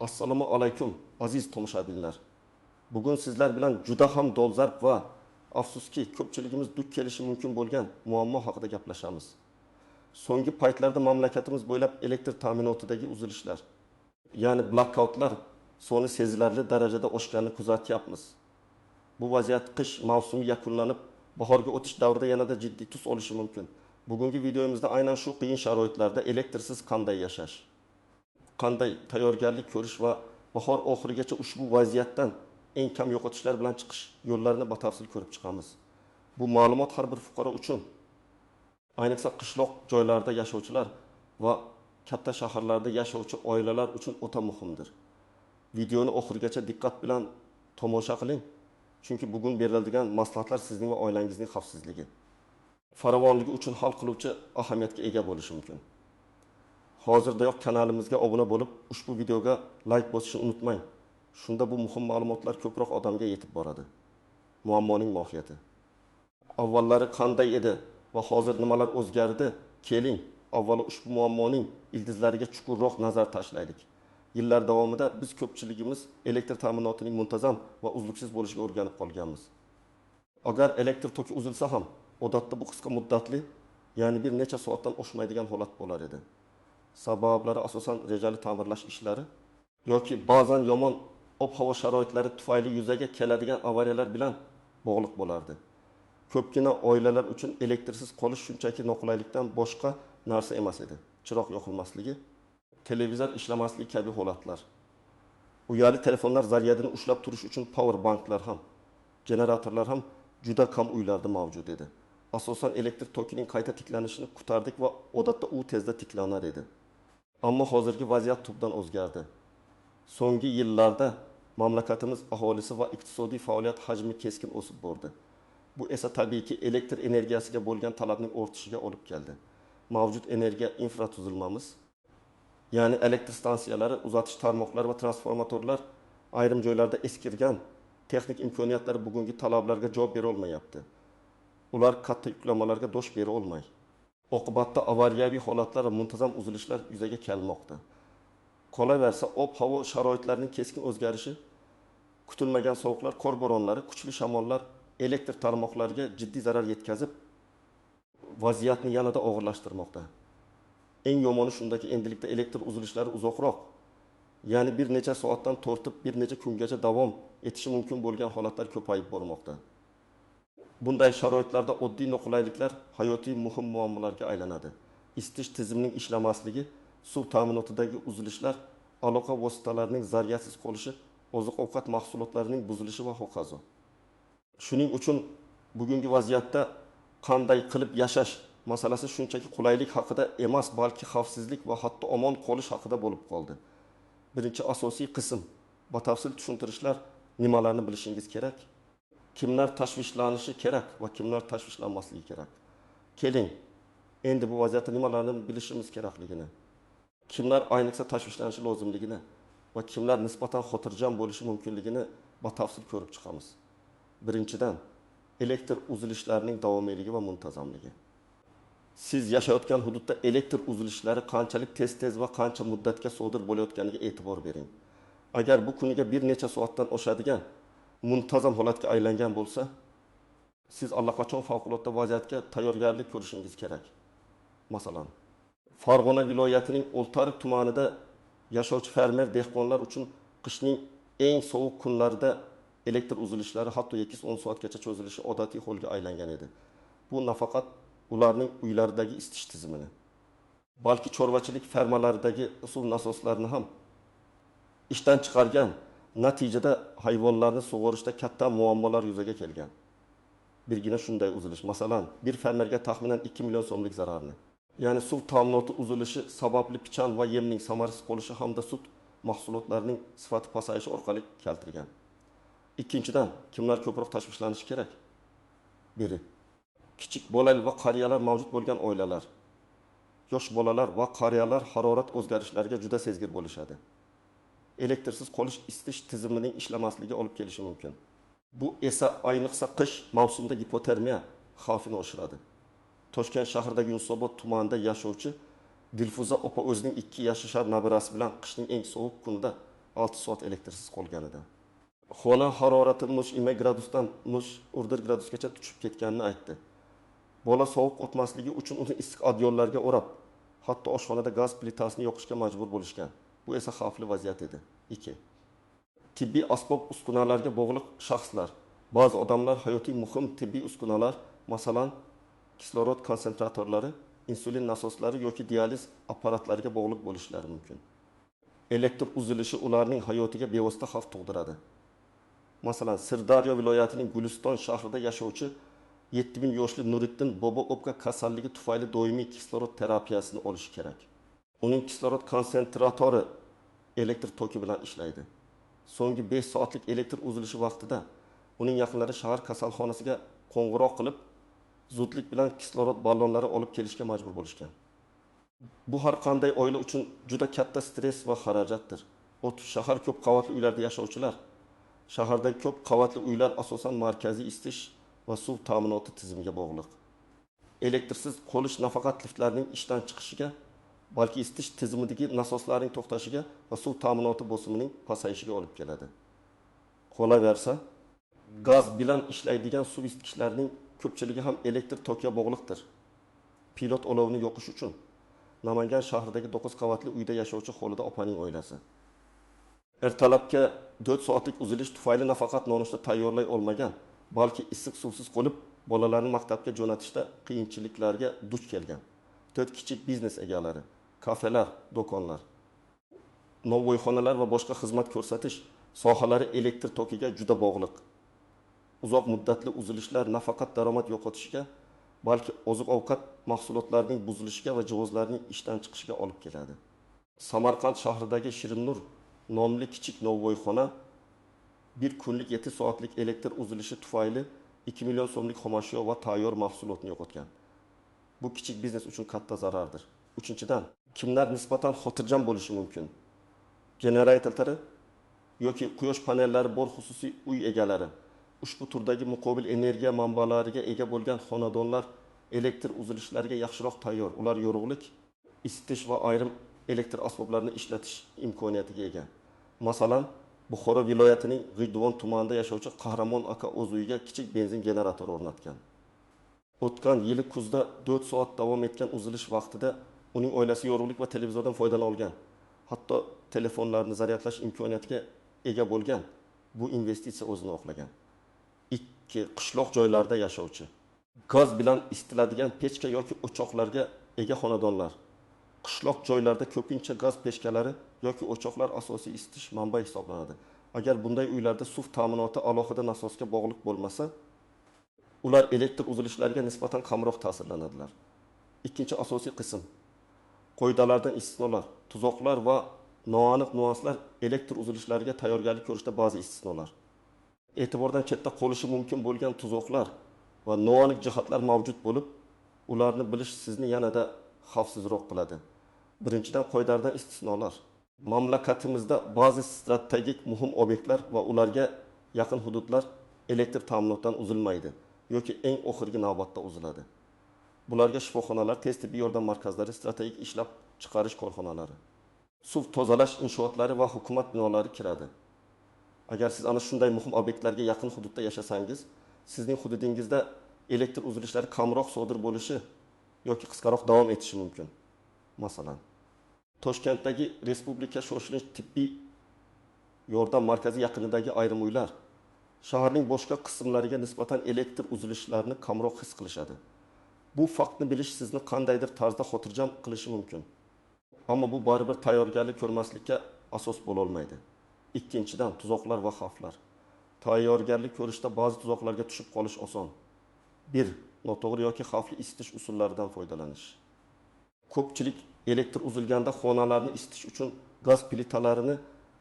Assalomu alaykum, aziz tomoshabinlar. Bugun sizlar bilan juda ham dolzarb va afsuski ko'pchiligimiz duch kelishi mumkin bo'lgan muammo haqida gaplashamiz. So'nggi paytlarda mamlakatimiz bo'ylab elektr ta'minotidagi uzilishlar, ya'ni blackoutlar soni sezilarli darajada oshganini kuzatyapmiz. Bu vaziyat qish mavsumi yakunlanib, bahorga o'tish davrida yanada jiddiy tus olishi mumkin. Bugungi videomizda aynan shu qiyin sharoitlarda elektrsiz qanday yashash, qanday tayyorgarlik ko'rish va bahor oxirigacha ushbu vaziyatdan eng kam yo'qotishlar bilan chiqish yo'llarini batafsil ko'rib chiqamiz. Bu ma'lumot har bir fuqaro uchun, ayniqsa qishloq joylarda yashovchilar va katta shaharlarda yashovchi oilalar uchun o'ta muhimdir. Videoni oxirigacha diqqat bilan tomosha qiling, chunki bugun beriladigan maslahatlar sizning va oilangizning xavfsizligi, farovonligi uchun hal qiluvchi ahamiyatga ega bo'lishi mumkin. Hozirdayoq kanalimizga obuna bo'lib, ushbu videoga like bosishni unutmang. Shunda bu muhim ma'lumotlar ko'proq odamga yetib boradi. Muammoning mohiyati. Avvallari qanday edi va hozir nimalar o'zgardi? Keling, avvalo ushbu muammoning ildizlariga chuqurroq nazar tashlaylik. Yillar davomida biz ko'pchiligimiz elektr ta'minotining muntazam va uzluksiz bo'lishiga o'rganib qolganmiz. Agar elektr toki uzilsa ham, odatda bu qisqa muddatli, ya'ni bir necha soatdan oshmaydigan holat bo'lar edi. Sabablari asosan rejali ta'mirlash ishlari yoki ba'zan yomon ob-havo sharoitlari tufayli yuzaga keladigan avariyalar bilan bog'liq bo'lardi. Ko'pgina oilalar uchun elektrsiz qolish shunchaki noqulaylikdan boshqa narsa emas edi. Chiroq yoqilmasligi, televizor ishlamasligi kabi holatlar. Uyali telefonlar zaryadini ushlab turish uchun power banklar ham, generatorlar ham juda kam uylarda mavjud edi. Asosan elektr tokining qayta tiklanishini kutardik va odatda u tezda tiklanar edi. Ammo hozirgi vaziyat tubdan o'zgardi. So'nggi yillarda mamlakatimiz aholisi va iqtisodiy faoliyat hajmi keskin o'sib bordi. Bu esa tabiiyki elektr energiyasiga bo'lgan talabning ortishiga olib keldi. Mavjud energiya infratuzilmamiz, ya'ni elektr stansiyalari, uzatish tarmoqlari va transformatorlar ayrim joylarda eskirgan, texnik imkoniyatlari bugungi talablarga javob bera olmayapti. Ular katta yuklamalarga dosh bera olmay, oqibatda avariyaviy holatlar va muntazam uzilishlar yuzaga kelmoqda. Qolaversa, ob-havo sharoitlarining keskin o'zgarishi, kutilmagan sovuqlar, qor bo'ronlari, kuchli shamollar elektr tarmoqlariga jiddiy zarar yetkazib, vaziyatni yanada og'irlashtirmoqda. Eng yomoni shundaki, endilikda elektr uzilishlari uzoqroq, ya'ni bir necha soatdan tortib bir necha kungacha davom etishi mumkin bo'lgan holatlar ko'payib bormoqda. Bunday sharoitlarda oddiy noqulayliklar hayotiy muhim muammolarga aylanadi. Isitish tizimining ishlamasligi, suv ta'minotidagi uzilishlar, aloqa vositalarining zaryadsiz qolishi, oziq-ovqat mahsulotlarining buzilishi va hokazo. Shuning uchun bugungi vaziyatda qanday qilib yashash masalasi shunchaki qulaylik haqida emas, balki xavfsizlik va hatto omon qolish haqida bo'lib qoldi. Birinchi asosiy qism, batafsil tushuntirishlar, nimalarni bilishingiz kerak, kimlar tashvishlanishi kerak va kimlar tashvishlanmasligi kerak. Keling, endi bu vaziyatda nimalarni bilishimiz kerakligini, kimlar ayniqsa tashvishlanishi lozimligini va kimlar nisbatan xotirjam bo'lishi mumkinligini batafsil ko'rib chiqamiz. Birinchidan, elektr uzilishlarining davomiyligi va muntazamligi. Siz yashayotgan hududda elektr uzilishlari qanchalik tez-tez va qancha muddatga sodir bo'layotganiga e'tibor bering. Agar bu kuniga bir necha soatdan oshadigan muntazam holatga aylangan bo'lsa, siz allaqachon favqulodda vaziyatga tayyorgarlik ko'rishingiz kerak. Masalan, Farg'ona viloyatining Oltiariq tumanida yashovchi fermer dehqonlar uchun qishning eng sovuq kunlarida elektr uzilishlari hatto 8-10 soatgacha cho'zilishi odatiy holga aylangan edi. Bu nafaqat ularning uylaridagi isitish tizimini, balki chorvachilik fermalaridagi suv nasoslarini ham ishdan chiqargan. Natijada hayvonlarni sug'orishda katta muammolar yuzaga kelgan. Birgina shunday uzilish, masalan, bir fermerga taxminan 2 million so'mlik zararni, ya'ni suv ta'minoti uzilishi sababli pichan va yemning samarasiz qolishi hamda sut mahsulotlarining sifati pasayishi orqali keltirgan. Ikkinchidan, kimlar ko'proq tashvishlanishi kerak? Biri, kichik bolalar va qariyalar mavjud bo'lgan oilalar. Yosh bolalar va qariyalar harorat o'zgarishlariga juda sezgir bo'lishadi. Elektrsiz qolish isitish tizimining ishlamasligi olib kelishi mumkin. Bu esa ayniqsa qish mavsumida gipotermiya xavfini oshiradi. Toshkent shahridagi Yunusobod tumanida yashovchi Dilfuza opa o'zining 2 yashar nabirasi bilan qishning eng sovuq kunida 6 soat elektrsiz qolganida. Xona harorati 0,2 gradusdan 0,4 gradusgacha tushib ketganini aytdi. Bola sovuq o'tmasligi uchun uni issiq adyollarga o'rab, hatto oshxonada gaz plitasini yoqishga majbur bo'lishgan. Bu esa xavfli vaziyat edi. 2. Tibbiy asbob uskunalarga bog'liq shaxslar. Ba'zi odamlar hayotiy muhim tibbiy uskunalar, masalan, kislorod konsentratorlari, insulin nasoslari yoki dializ apparatlariga bog'liq bo'lishlari mumkin. Elektr uzilishi ularning hayotiga bevosita xavf tug'diradi. Masalan, Sirdaryo viloyatining Guliston shahrida yashovchi 70 yoshli Nuriddin bobo o'pka kasalligi tufayli doimiy kislorod terapiyasini olishi kerak. Uning kislorod konsentratori elektr toki bilan ishlaydi. So'nggi 5 soatlik elektr uzilishi vaqtida uning yaqinlari shahar kasalxonasiga qo'ng'iroq qilib, zudlik bilan kislorod ballonlari olib kelishga majbur bo'lishgan. Bu har qanday oila uchun juda katta stress va xarajatdir. Shahar ko'p qavatli uylarda yashovchilar. Shahardagi ko'p qavatli uylar asosan markaziy isitish va suv ta'minoti tizimiga bog'liq. Elektrsiz qolish nafaqat liftlarning ishdan chiqishiga, balki isitish tizimidagi nasoslarning to'xtashiga va suv ta'minoti bosimining pasayishiga olib keladi. Qolaversa, gaz bilan ishlaydigan suv isitgichlarning ko'pchiligi ham elektr tokiga bog'liqdir. Pilot olovni yoqish uchun Namangan shahridagi 9 qavatli uyda yashovchi Xolida opaning oilasi. Ertalabki 4 soatlik uzilish tufayli nafaqat nonushta tayyorlay olmagan, balki issiq suvsiz qolib, bolalarni maktabga jo'natishda qiyinchiliklarga duch kelgan. 4 kichik biznes egalari, kafelar, do'konlar, novvoyxonalar va boshqa xizmat ko'rsatish sohalari elektr tokiga juda bog'liq. Uzoq muddatli uzilishlar nafaqat daromad yo'qotishga, balki oziq-ovqat mahsulotlarining buzilishiga va jihozlarning ishdan chiqishiga olib keladi. Samarqand shahridagi Shirinnur nomli kichik novvoyxona bir kunlik 7 soatlik elektr uzilishi tufayli 2 million so'mlik xomashyo va tayyor mahsulotni yo'qotgan. Bu kichik biznes uchun katta zarardir. Uchinchidan, kimlar nisbatan xotirjam bo'lishi mumkin? Generatorlari yoki quyosh panellari bor xususiy uy egalari, ushbu turdagi muqobil energiya manbalariga ega bo'lgan xonadonlar elektr uzilishlariga yaxshiroq tayyor. Ular yorug'lik, isitish va ayrim elektr asboblarini ishlatish imkoniyatiga ega. Masalan, Buxoro viloyatining G'ijduvon tumanida yashovchi Qahramon aka o'z uyiga kichik benzin generatori o'rnatgan. O'tgan yili kuzda 4 soat davom etgan uzilish vaqtida uning oilasi yorug'lik va televizordan foydalana olgan. Hatto telefonlarni zaryadlash imkoniyatiga ega bo'lgan. Bu investitsiya o'zini oqlagan. 2. Qishloq joylarda yashovchi, gaz bilan isitiladigan pechka yoki o'choqlarga ega xonadonlar. Qishloq joylarda ko'pincha gaz pechkalari yoki o'choqlar asosiy isitish manbai hisoblanadi. Agar bunday uylarda suv ta'minoti alohida nasosga bog'liq bo'lmasa, ular elektr uzilishlariga nisbatan kamroq ta'sirlanadilar. Ikkinchi asosiy qism qoidalardan istisnolar, tuzoqlar va noaniq nuanslar elektr uzilishlariga tayyorgarlik ko'rishda ba'zi istisnolar. E'tibordan chetda qolishi mumkin bo'lgan tuzoqlar va noaniq jihatlar mavjud bo'lib, ularni bilish sizni yanada xavfsizroq qiladi. Birinchidan, qoidalardan istisnolar. Mamlakatimizda ba'zi strategik muhim obyektlar va ularga yaqin hududlar elektr ta'minotidan uzilmaydi yoki eng oxirgi navbatda uziladi. Bularga shifoxonalar, tez tibbiy yordam markazlari, strategik ishlab chiqarish korxonalari, suv tozalash inshootlari va hukumat binolari kiradi. Agar siz ana shunday muhim obyektlarga yaqin hududda yashasangiz, sizning hududingizda elektr uzilishlari kamroq sodir bo'lishi yoki qisqaroq davom etishi mumkin. Masalan, Toshkentdagi Respublika shoshilinch tibbiy yordam markazi yaqinidagi ayrim uylar shaharning boshqa qismlariga nisbatan elektr uzilishlarini kamroq his qilishadi. Bu faktni bilish sizni qandaydir tarzda xotirjam qilishi mumkin. Ammo bu baribir tayyorgarlik ko'rmaslikka asos bo'la olmaydi. Ikkinchidan, tuzoqlar va xavflar. Tayyorgarlik ko'rishda ba'zi tuzoqlarga tushib qolish oson. 1. Noto'g'ri yoki xavfli isitish usullaridan foydalanish. Ko'pchilik elektr uzilganda xonalarni isitish uchun gaz plitalarini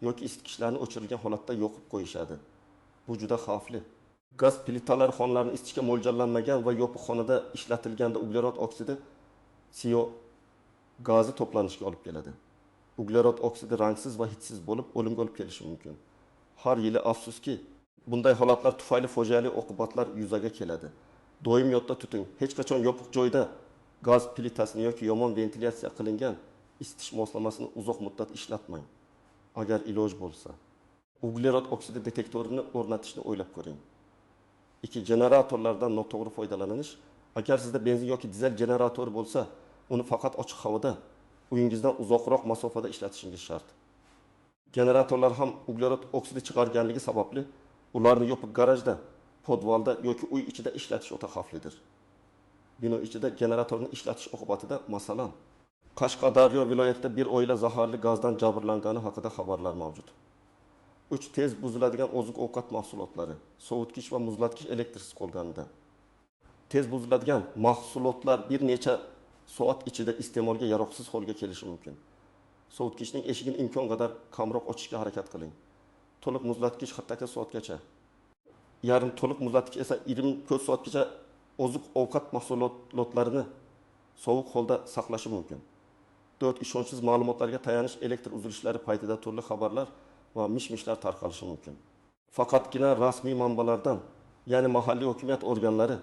yoki isitgichlarni o'chirilgan holatda yoqib qo'yishadi. Bu juda xavfli. Gaz plitalari xonalarni isitishga mo'ljallanmagan va yopiq xonada ishlatilganda uglerod oksidi CO gazi to'planishiga olib keladi. Uglerod oksidi rangsiz va hidsiz bo'lib, o'limga olib kelishi mumkin. Har yili afsuski, bunday holatlar tufayli fojiali oqibatlar yuzaga keladi. Doim yodda tuting, hech qachon yopiq joyda gaz plitasini yoki yomon ventilyatsiya qilingan isitish moslamasini uzoq muddat ishlatmang. Agar iloj bo'lsa, uglerod oksidi detektorini o'rnatishni o'ylab ko'ring. 2. Generatorlardan noto'g'ri foydalanish. Agar sizda benzin yoki dizel generatori bo'lsa, uni faqat ochiq havoda, uyingizdan uzoqroq masofada ishlatishingiz shart. Generatorlar ham uglerod oksidi chiqarganligi sababli ularni yopiq garajda, podvalda yoki uy ichida ishlatish o'ta xavflidir. Bino ichida generatorni ishlatish oqibatida, masalan, Qashqadaryo viloyatida bir oila zaharli gazdan jabrlangani haqida xabarlar mavjud. 3. Tez buziladigan oziq-ovqat mahsulotlari, sovutgich va muzlatgich elektrsiz qolganida. Tez buziladigan mahsulotlar bir necha soat ichida iste'molga yaroqsiz holga kelishi mumkin. Sovutgichning eshigini imkon qadar kamroq ochishga harakat qiling. To'liq muzlatgich 48 soatgacha, yarim to'liq muzlatgich esa 24 soatgacha oziq-ovqat mahsulotlarini sovuq holda saqlashi mumkin. 4. Ishonchsiz ma'lumotlarga tayanish. Elektr uzilishlari paytida turli xabarlar va mish-mishlar tarqalishi mumkin. Faqatgina rasmiy manbalardan, ya'ni mahalliy hokimiyat organlari,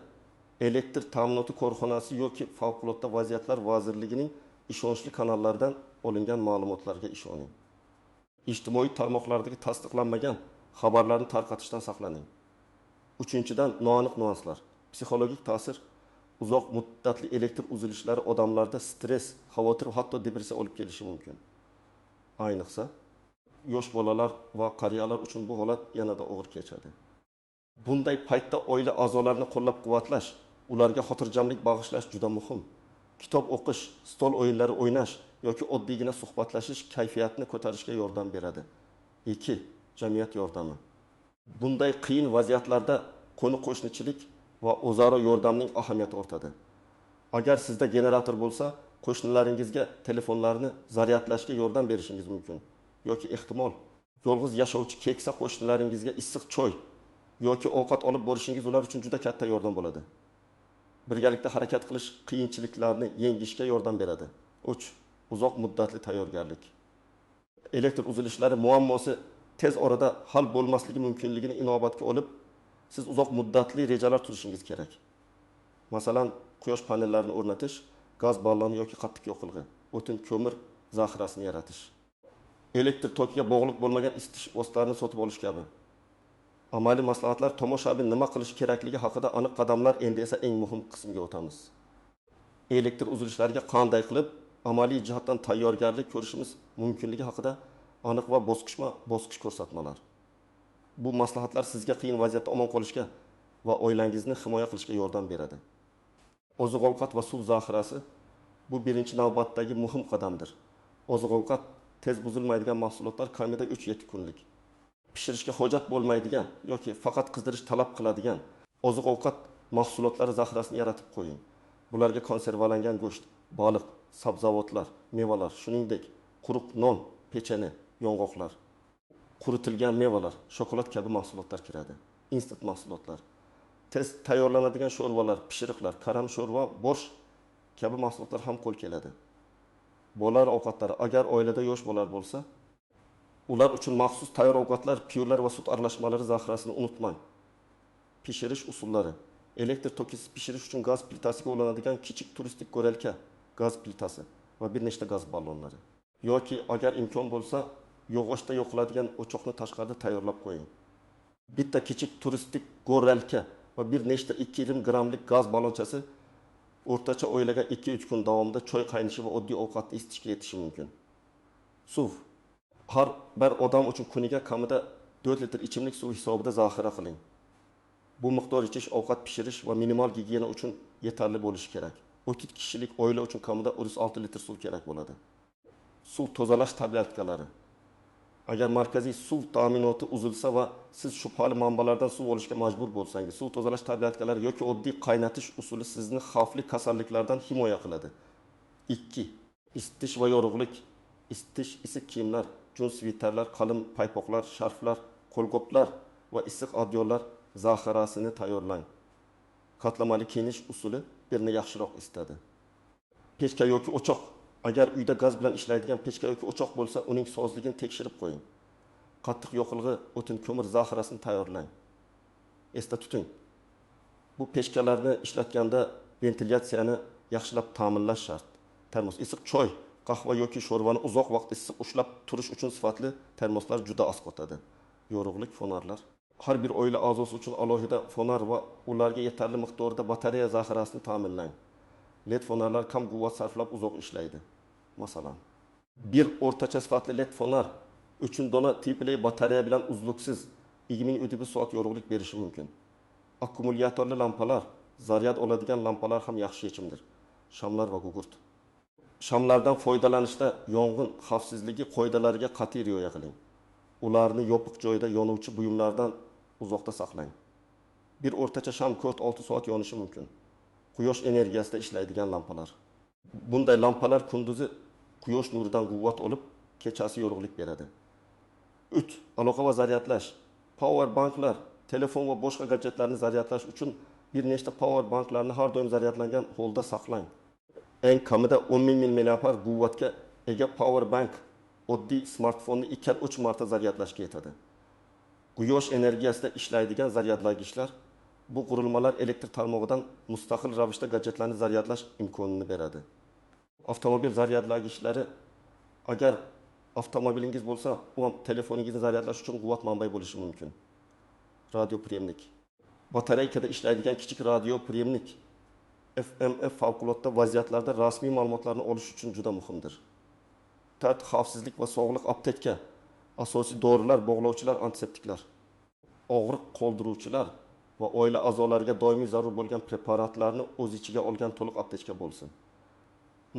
elektr ta'minoti korxonasi yoki Favqulodda vaziyatlar vazirligining ishonchli kanallaridan olingan ma'lumotlarga ishoning. Ijtimoiy tarmoqlardagi tasdiqlanmagan xabarlarni tarqatishdan saqlaning. 3. Noaniq nuanslar. Psixologik ta'sir. Uzoq muddatli elektr uzilishlari odamlarda stress, xavotir va hatto depressiya olib kelishi mumkin. Ayniqsa, yosh bolalar va qariyalar uchun bu holat yanada og'ir kechadi. Bunday paytda oila a'zolarini qo'llab-quvvatlash, ularga xotirjamlik bag'ishlash juda muhim. Kitob o'qish, stol o'yinlari o'ynash yoki oddiygina suhbatlashish kayfiyatni ko'tarishga yordam beradi. 2. Jamiyat yordami. Bunday qiyin vaziyatlarda qo'ni-qo'shnichilik va o'zaro yordamning ahamiyati ortadi. Agar sizda generator bo'lsa, qo'shnilaringizga telefonlarni zaryadlashga yordam berishingiz mumkin. Yoki ehtimol, yolg'iz yashovchi keksa qo'shnilaringizga issiq choy yoki ovqat olib borishingiz ular uchun juda katta yordam bo'ladi. Birgalikda harakat qilish qiyinchiliklarni yengishga yordam beradi. 3. Uzoq muddatli tayyorgarlik. Elektr uzilishlari muammosi tez orada hal bo'lmasligi mumkinligini inobatga olib, siz uzoq muddatli rejalar tuzishingiz kerak. Masalan, quyosh panellarini o'rnatish, gaz balloni yoki qattiq yoqilg'i, o'tin ko'mir zaxirasini yaratish, elektr tokiga bog'liq bo'lmagan isitish vositalarini sotib olish kabi. Amaliy maslahatlar. Tomoshabin nima qilish kerakligi haqida aniq qadamlar. Endi esa eng muhim qismga o'tamiz. Elektr uzilishlariga qanday qilib amaliy jihatdan tayyorgarlik ko'rishimiz mumkinligi haqida aniq va bosqichma-bosqich ko'rsatmalar. Bu maslahatlar sizga qiyin vaziyatda omon qolishga va oilangizni himoya qilishga yordam beradi. Oziq-ovqat va suv zaxirasi bu birinchi navbatdagi muhim qadamdir. Oziq-ovqat tez buzilmaydigan mahsulotlar kamida 3-7 kunlik. Pishirishga hojat bo'lmaydigan yoki faqat qizdirish talab qiladigan oziq-ovqat mahsulotlari zaxirasini yaratib qo'ying. Bularga konservalangan go'sht, baliq, sabzavotlar, mevalar, shuningdek, quruq non, pechene, yong'oqlar, quritilgan mevalar, shokolad kabi mahsulotlar kiradi. Instant mahsulotlar, tez tayyorlanadigan sho'rvalar, pishiriqlar, karam sho'rva, borsh kabi mahsulotlar ham qo'l keladi. Bolalar ovqatlari. Agar oilada yosh bolalar bo'lsa, ular uchun maxsus tayyor ovqatlar, pyurlar va sut aralashmalari zaxirasini unutmang. Pishirish usullari. Elektr tokisiz pishirish uchun gaz plitasiga ulanadigan kichik turistik go'relka, gaz plitasi va bir nechta gaz ballonlari. Yoki agar imkon bo'lsa, yog'ochda yoqiladigan o'choqni tashqarida tayyorlab qo'ying. Bitta kichik turistik go'relka va bir nechta 2,5 grammlik gaz ballonchasi o'rtacha oilaga 2-3 kun davomida choy qaynishi va oddiy ovqatni isitishga yetishi mumkin. Suv. Har bir odam uchun kuniga kamida 4 litr ichimlik suvi hisobida zaxira qiling. Bu miqdor ichish, ovqat pishirish va minimal gigiyena uchun yetarli bo'lishi kerak. 30 kishilik oila uchun kamida 36 litr suv kerak bo'ladi. Suv tozalash tabletkalari. Agar markaziy suv ta'minoti uzilsa va siz shubhali manbalardan suv olishga majbur bo'lsangiz, suv tozalash tabletkalari yoki oddiy qaynatish usuli sizni xavfli kasalliklardan himoya qiladi. 2. Isitish va yorug'lik. Isitish, issiq kiyimlar, jun sviterlar, qalin paypoqlar, sharflar, qo'lqoplar va issiq adyollar zaxirasini tayyorlang. Qatlamali kiyinish usuli birini yaxshiroq isitadi. Pechka yoki o'choq. Agar uyda gaz bilan ishlaydigan pechka yoki o'choq bo'lsa, uning sozligini tekshirib qo'ying. Qattiq yoqilg'i, o'tin, ko'mir zaxirasini tayyorlang. Esda tuting. Bu pechkalarni ishlatganda ventilyatsiyani yaxshilab ta'minlash shart. Termos, issiq choy, Qahva yoki sho'rvani uzoq vaqt issiq ushlab turish uchun sifatli termoslar juda asqotadi. Yorug'lik fonarlar. Har bir oila a'zosi uchun alohida fonar va ularga yetarli miqdorda batareya zaxirasini ta'minlang. LED fonarlar kam quvvat sarflab uzoq ishlaydi. Masalan, bir o'rtacha sifatli LED fonar 3 dona AAA batareya bilan uzluksiz 2300 soat yorug'lik berishi mumkin. Akkumulyatorli lampalar, zaryad oladigan lampalar ham yaxshi yechimdir. Shamlar va gugurt. Shamlardan foydalanishda yong'in xavfsizligi qoidalariga qat'iy rioya qiling. Ularni yopiq joyda yonuvchi buyumlardan uzoqda saqlang. Bir o'rtacha sham 4-6 soat yonishi mumkin. Quyosh energiyasida ishlaydigan lampalar. Bunday lampalar kunduzi quyosh nuridan quvvat olib, kechasi yorug'lik beradi. 3. Aloqa va zaryadlash. Power banklar, telefon va boshqa gadjetlarni zaryadlash uchun bir nechta power banklarni har doim zaryadlangan holda saqlang. Eng kamida 10.000 mAh quvvatga ega power bank oddiy smartfonni 2-3 marta zaryadlashga yetadi. Quyosh energiyasida ishlaydigan zaryadlagichlar bu qurilmalar elektr tarmog'idan mustaqil ravishda gadjetlarni zaryadlash imkonini beradi. Avtomobil zaryadlagichlari, agar avtomobilingiz bo'lsa, u ham telefoningizni zaryadlash uchun quvvat manbai bo'lishi mumkin. Radiopriyemnik. Batareykada ishlaydigan kichik radiopriyemnik FMF favqulodda vaziyatlarda rasmiy ma'lumotlarni olish uchun juda muhimdir. Tartib, xavfsizlik va sog'liq apteka, asosiy dorilar, bog'lovchilar, antiseptiklar, og'riq qoldiruvchilar va oila a'zolariga doimiy zarur bo'lgan preparatlarni o'z ichiga olgan to'liq aptechka bo'lsin.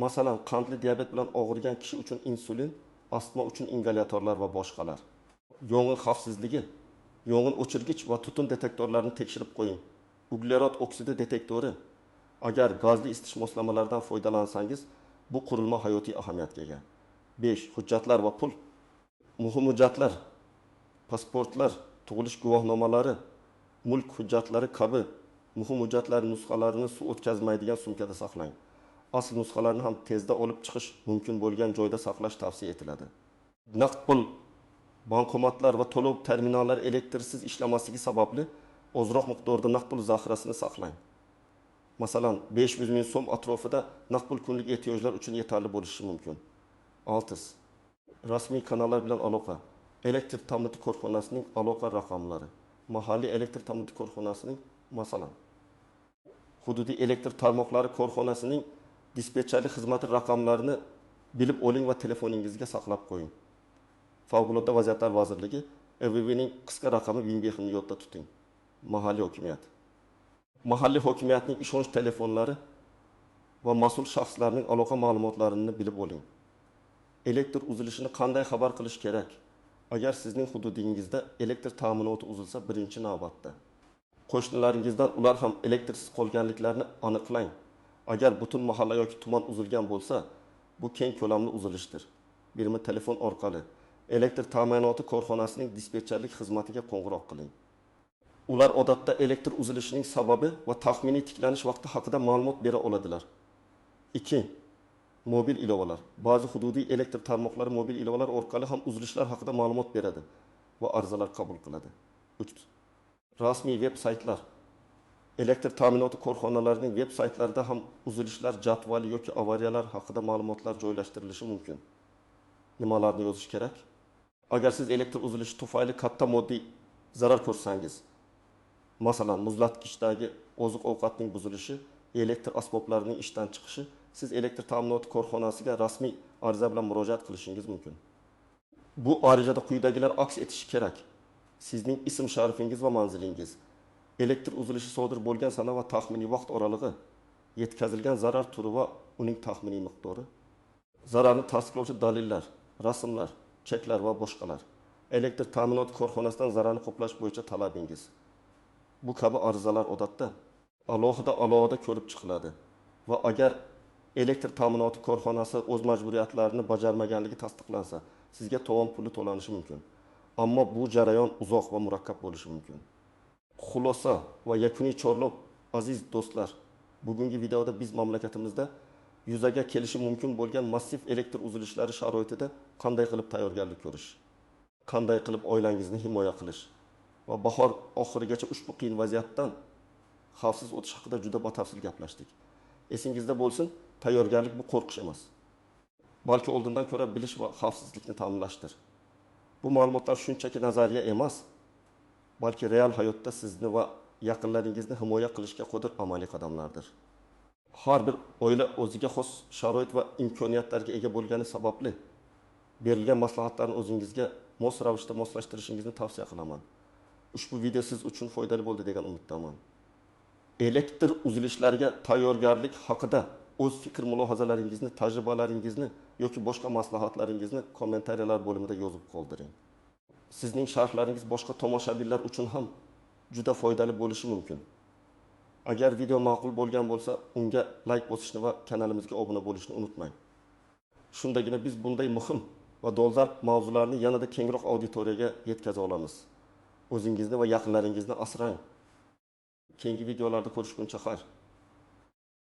Masalan, qandli diabet bilan og'rigan kishi uchun insulin, astma uchun ingalyatorlar va boshqalar. Yong'in xavfsizligi, yong'in o'chirgich va tutun detektorlarini tekshirib qo'ying. Uglerod oksidi detektori. Agar gazli isitish moslamalaridan foydalansangiz, bu qurilma hayotiy ahamiyatga ega. 5. Hujjatlar va pul. Muhim hujjatlar, pasportlar, tug'ilish guvohnomalari, mulk hujjatlari kabi muhim hujjatlar nusxalarini suv o'tkazmaydigan sumkada saqlang. Asl nusxalarni ham tezda olib chiqish mumkin bo'lgan joyda saqlash tavsiya etiladi. Naqd pul, bankomatlar va to'lov terminallari elektrsiz ishlamasligi sababli ozroq miqdorda naqd pul zaxirasini saqlang. Masalan, 500 ming so'm atrofida naqd pul kunlik ehtiyojlar uchun yetarli bo'lishi mumkin. 6. Rasmiy kanallar bilan aloqa. Elektr ta'minoti korxonasining aloqa raqamlari. Mahalliy elektr ta'minoti korxonasining, masalan, hududiy elektr tarmoqlari korxonasining dispetcherlik xizmati raqamlarini bilib oling va telefoningizga saqlab qo'ying. Favqulodda vaziyatlar vazirligi EVVning qisqa raqami 1005 ni yodda tuting. Mahalliy hokimiyat. Mahalliy hokimiyatning ishonch telefonlari va mas'ul shaxslarning aloqa ma'lumotlarini bilib oling. Elektr uzilishini qanday xabar qilish kerak? Agar sizning hududingizda elektr ta'minoti uzilsa, birinchi navbatda qo'shnilaringizdan ular ham elektrsiz qolganliklarini aniqlang. Agar butun mahalla yoki tuman uzilgan bo'lsa, bu keng ko'lamli uzilishdir. Birma telefon orqali elektr ta'minoti korxonasining dispetcherlik xizmatiga qo'ng'iroq qiling. Ular odatda elektr uzilishining sababi va taxminiy tiklanish vaqti haqida ma'lumot bera oladilar. 2. Mobil ilovalar. Ba'zi hududiy elektr tarmoqlari mobil ilovalar orqali ham uzilishlar haqida ma'lumot beradi va arizalar qabul qiladi. 3. Rasmiy veb saytlar. Elektr ta'minoti korxonalarining veb saytlarida ham uzilishlar jadvali yoki avariyalar haqida ma'lumotlar joylashtirilishi mumkin. Nimalarni yozish kerak? Agar siz elektr uzilishi tufayli katta moddiy zarar ko'rsangiz, masalan, muzlatgichdagi oziq-ovqatning buzilishi, elektr asboblarining ishdan chiqishi, siz elektr ta'minoti korxonasiga rasmiy ariza bilan murojaat qilishingiz mumkin. Bu arizada quyidagilar aks etishi kerak. Sizning ism sharifingiz va manzilingiz, elektr uzilishi sodir bo'lgan sana va taxminiy vaqt oralig'i, yetkazilgan zarar turi va uning taxminiy miqdori, zararni tasdiqlovchi dalillar, rasmlar, cheklar va boshqalar, elektr ta'minoti korxonasidan zararni qoplash bo'yicha talabingiz. Bu kabi arizalar odatda alohida ko'rib chiqiladi va agar elektr ta'minoti korxonasi o'z majburiyatlarini bajarmaganligi tasdiqlansa, sizga tovon puli to'lanishi mumkin. Ammo bu jarayon uzoq va murakkab bo'lishi mumkin. Xulosa va yakuniy chorlov, aziz do'stlar, bugungi videoda biz mamlakatimizda yuzaga kelishi mumkin bo'lgan massiv elektr uzilishlari sharoitida qanday qilib tayyorgarlik ko'rish, qanday qilib oilangizni himoya qilish va bahor oxirigacha ushbu qiyin vaziyatdan xavfsiz o'tish haqida juda batafsil gaplashdik. Esingizda bo'lsin, tayyorgarlik bu qo'rqish emas. balki oldindan ko'ra bilish va xavfsizlikni ta'minlashdir. Bu ma'lumotlar shunchaki nazariya emas, balki real hayotda sizni va yaqinlaringizni himoya qilishga qodir amaliy qadamlardir. Har bir oila o'ziga xos sharoit va imkoniyatlarga ega bo'lgani sababli berilgan maslahatlarni o'zingizga mos ravishda moslashtirishingizni tavsiya qilaman. Ushbu video siz uchun foydali bo'ldi degan umiddaman. Elektr uzilishlariga tayyorgarlik haqida o'z fikr mulohazalaringizni, tajribalaringizni yoki boshqa maslahatlaringizni kommentariyalar bo'limida yozib qoldiring. Sizning sharhlaringiz boshqa tomoshabinlar uchun ham juda foydali bo'lishi mumkin. Agar video ma'qul bo'lgan bo'lsa, unga like bosishni va kanalimizga obuna bo'lishni unutmang. Shundagina biz bunday muhim va dolzarb mavzularni yanada kengroq auditoriyaga yetkaza olamiz. O'zingizni va yaqinlaringizni asrang. Keyingi videolarda ko'rishguncha xayr.